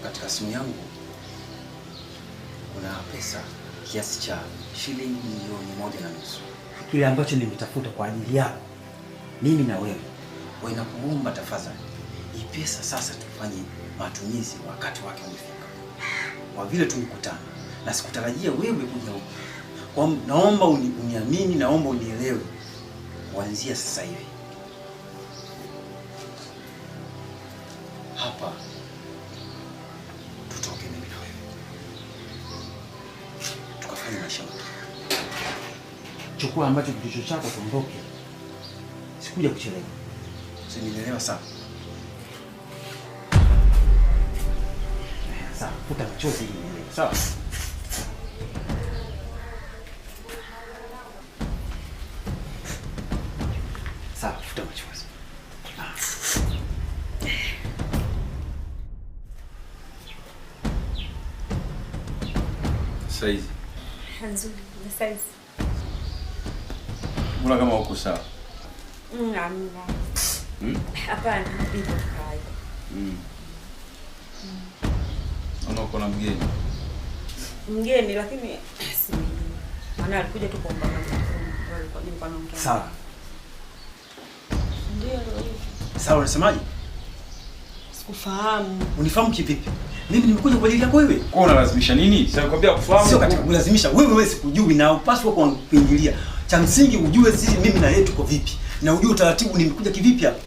Katika simu yangu kuna pesa kiasi cha shilingi 1.5 milioni. Kile ambacho nimetafuta kwa ajili yako mimi na wewe. Kwa inakuomba tafadhali, hii pesa sasa tufanye matumizi, wakati wake umefika. Kwa vile tumekutana na sikutarajia wewe kuja huku. Kwa naomba uniamini, naomba unielewe kuanzia sasa hivi. Hapa tutoke mimi na wewe tukafanye maisha mapya. Chukua ambacho kilicho chako tuondoke. Sikuja kuchelewa. Usinielewa sana. Sawa, futa machozi ili nielewe. Sawa. Sawa, futa machozi. Saizi. Nzuri, na saizi. Mbona kama uko sawa? Amna. Hmm? Hapana, ipo kawaida. Naona uko na mgeni. Mgeni lakini si mgeni. Maana alikuja tu kuomba maji. Alikuwa nilikuwa naongea. Sawa. Ndio ndio hivyo. Sawa, unasemaje? Sikufahamu. Unifahamu kivipi? Mimi nimekuja kwa ajili yako wewe. Kwa unalazimisha nini? Sasa nikwambia kufahamu. Sio katika kulazimisha. Wewe sikujui na upaswa kuingilia. Cha msingi ujue sisi mimi na yeye tuko vipi. Na ujue utaratibu nimekuja kivipi hapa.